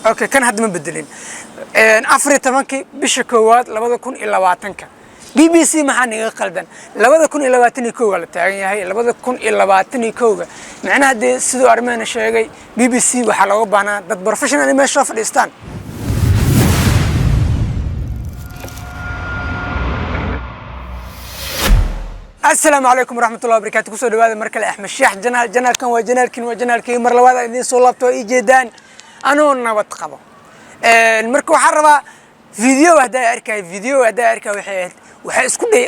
Okay, kan hadda ma bedelin. 14-kii bisha koowaad 2020-ka, BBC maxaa naga qaldan? 2021-ga la taagan yahay, 2021-ga. Macnaha dee siduu arrimaheena sheegay, BBC waxaa looga baahnaa dad professional in meesha soo fadhiistaan. Asalaamu calaykum waraxmatullahi wabarakatu. Kusoo dhawaada mar kale Axmed Sheekh Janaal. Janaalkan waa janaalkin, waa janaalkii mar labaad aan idiin soo laabto oo ii jeedaan anoo nabad qabo. Marka waxaan rabaa video haddaa arkay, video haddaa arkay, waxay ahayd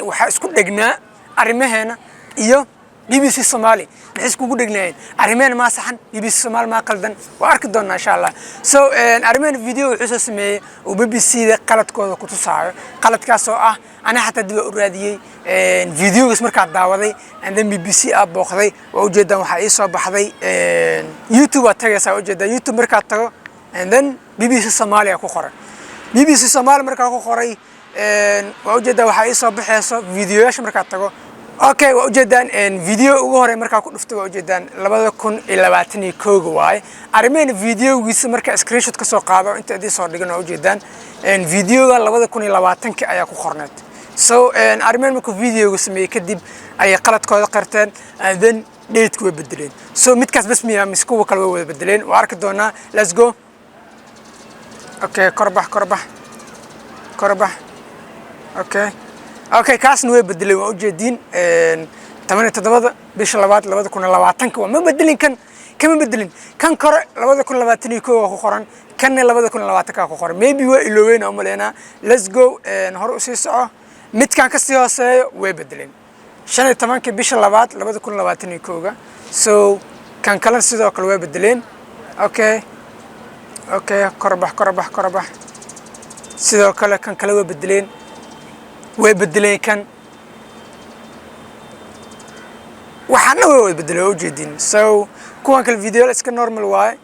waxaa isku dhegnaa arrimaheena iyo BBC Somali. Maxay iskugu dhegnaayeen? Arrimaheena maa saxan, BBC Somali maa qaldan? Waa arki doonaa insha Allah. So arrimaheena video wuxuu soo sameeyey uu BBC da qaladkooda ku tusaayo, qaladkaas oo ah ana xataa dib u raadiyey videogaas markaa daawaday and then BBC aa booqday. Waa ujeedaan, waxaa ii soo baxday YouTube aad tagaysaa. Ujeedaa, YouTube markaad tago and then BBC Soomaaliya ku qoray. BBC Soomaali markaa ku qoray, waa ujeedaa, waxaa ii soo baxayso videoyaasha markaad tago. Okay, waa ujeedaan, video ugu horey markaa ku dhuftay, waa ujeedaan, 2021-ga waaye. Arrimaheena videogiisa markaa screenshot ka soo qaado inta idiin soo dhigan, waa ujeedaan, videoga 2020-ka ayaa ku qorneed. So arrimeen markuu videoga sameeyey kadib ayay qaladkooda qirteen and then dateka way bedeleen. So midkaas bas miyaa mise kuwa kale way wada bedeleen? Waa arki doonaa. Let's go. Okay, korbax, korbax, korbax. Okay, kaasna way bedeleen, waa ujeediin, 17-da bisha labaad 2020-ka. Waa ma bedelin, kan kama bedelin. Kan kore 2021 waa ku qoran, kanna 2020-ka ku qoran. Maybe waa iloobeen umaleynaa. Let's go, hore usii soco. Midkan kasii hooseeyo way bedeleen, 15-ka bisha labaad 2021-ga. So kan kalena sidoo kale way bedeleen. Okay, korbax, korbax, korbax. Sidoo kale kan kale way bedeleen, way bedeleen. Kan waxaana way wada bedeleen, waa ujeedin. So kuwan kale video iska normal waaye.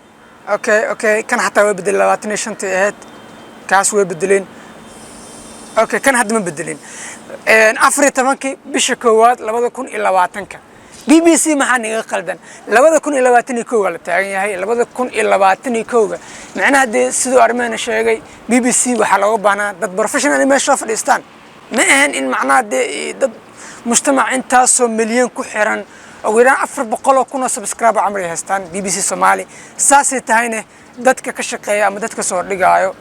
Okay, kan xataa way bedeleen, 25-tii ahayd, kaas way bedeleen. Okay, kan hadda ma bedelin. 14-kii bisha koowaad 2020-ka, BBC maxaa naga qaldan? 2021-ga la taagan yahay, 2021-ga. Macnaha dee siduu arrimaheena sheegay, BBC waxaa looga baahnaa dad professional in meesha soo fadhiistaan. Ma ahan in macnaha dee dad mujtamac intaasoo milyan ku xiran, ugu yaraan 400,000 oo subscriber camal ay haystaan BBC Soomaali. Saasay tahayne dadka ka shaqeeya ama dadka soo dhigaayo,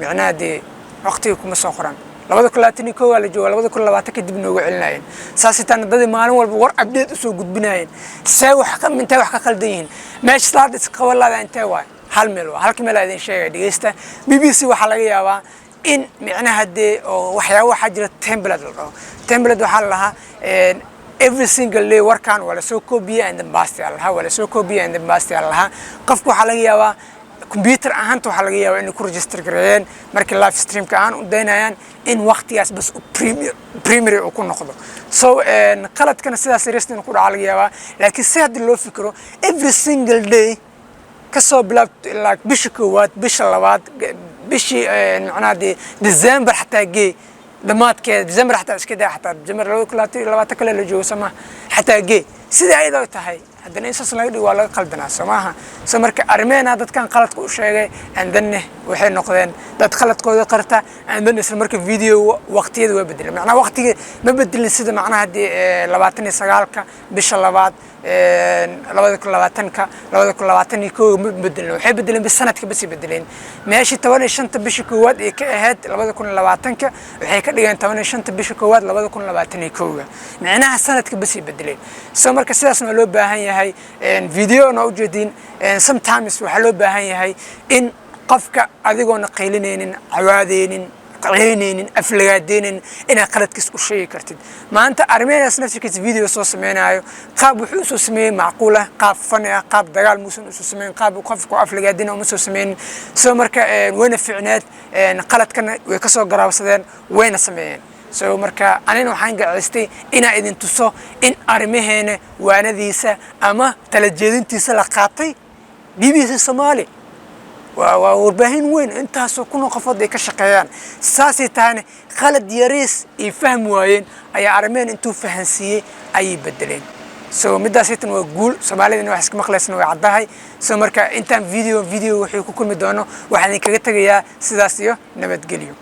macnaha dee waqtiga kuma soo qoran. 2021 waa la jooga, 2020 kadib nooga celinayeen. Saasay tahayna dadii maalin walba war update usoo gudbinayeen. See wax ka intee wax ka qaldan yihiin? Meesha salaada isqaban laada intee waay? Hal meel waa, halka meel aa idin sheegaya, dhegeysta. BBC waxaa laga yaabaa in micnaha dee oo waxyaaba waxaa jira template la dhaho. Template waxaa la lahaa every single day warkan waa lasoo koobiye and then paste aa lahaa, waa lasoo koobiye and then paste aa lahaa. Qofka waxaa laga yaabaa computer ahaanta waxaa laga yaabaa inay ku register gareeyeen markii live streamka aan u daynayaan in waqtigaas bas primary uu ku noqdo. So qaladkana sidaas rest inuu ku dhaca laga yaabaa. Laakiin si haddii loo fikiro, every single day kasoo bilaabto ilaa bisha koowaad, bisha labaad, bishii macnaha dee December xataa gee, dhammaadkeeda December xataa iska daa, xataa December 2020 kale la joogo sooma, xataa gee sidai ayadoo tahay, haddana in saas laga dhigo waa laga qaldanaa, soo maaha? So marka arrimeena dadkan qaladka u sheegay and then waxay noqdeen dad qaladkooda qarta and then isla marka video waqtiyada waa bedeleen. Macnaha waqtiga ma bedelin sida macnaha dee 29-ka bisha labaad 2020-ka, 2021 ma bedelin. Waxay bedeleen bis sanadka basay bedeleen. Meeshii 15-ta bisha koowaad ee ka ahayd 2020-ka, waxay ka dhigeen 15-ta bisha koowaad 2021-ga. Micnaha sanadka basay bedeleen. So marka sidaasna waa loo baahan yahay. Video na ujeediin, sometimes waxaa loo baahan yahay in qofka adigoona qaylinaynin, cawaadeynin, qaceynaynin, aflagaadeynin, inaad qaladkiis u sheegi kartid. Maanta arrimahaas naftirkiisa video soo sameynaayo, qaab wuxuu usoo sameeyey macquul ah, qaab fani ah, qaab dagaal muusan usoo sameyn, qaab qofku aflagaadina uma soo sameynin. So marka wayna ficneed, qaladkana way kasoo garaabsadeen, wayna sameeyeen. So marka anina waxaan gacaystay inaa idin tuso in arrimaheena waanadiisa ama tala jeedintiisa la qaatay. BBC Soomaali waa warbaahin weyn, intaasoo kun oo qofood ay ka shaqeeyaan. Saasay tahayna khalad yariis ay fahmi waayeen ayaa arrimeen intuu fahansiiyey ayay bedeleen. So midaasaytan waa guul. Soomaalidana wax iska maqlaysana way caddahay. So marka intaan video wuxuu ku kulmi doono, waxaan idinkaga tegayaa sidaas iyo nabadgelyo.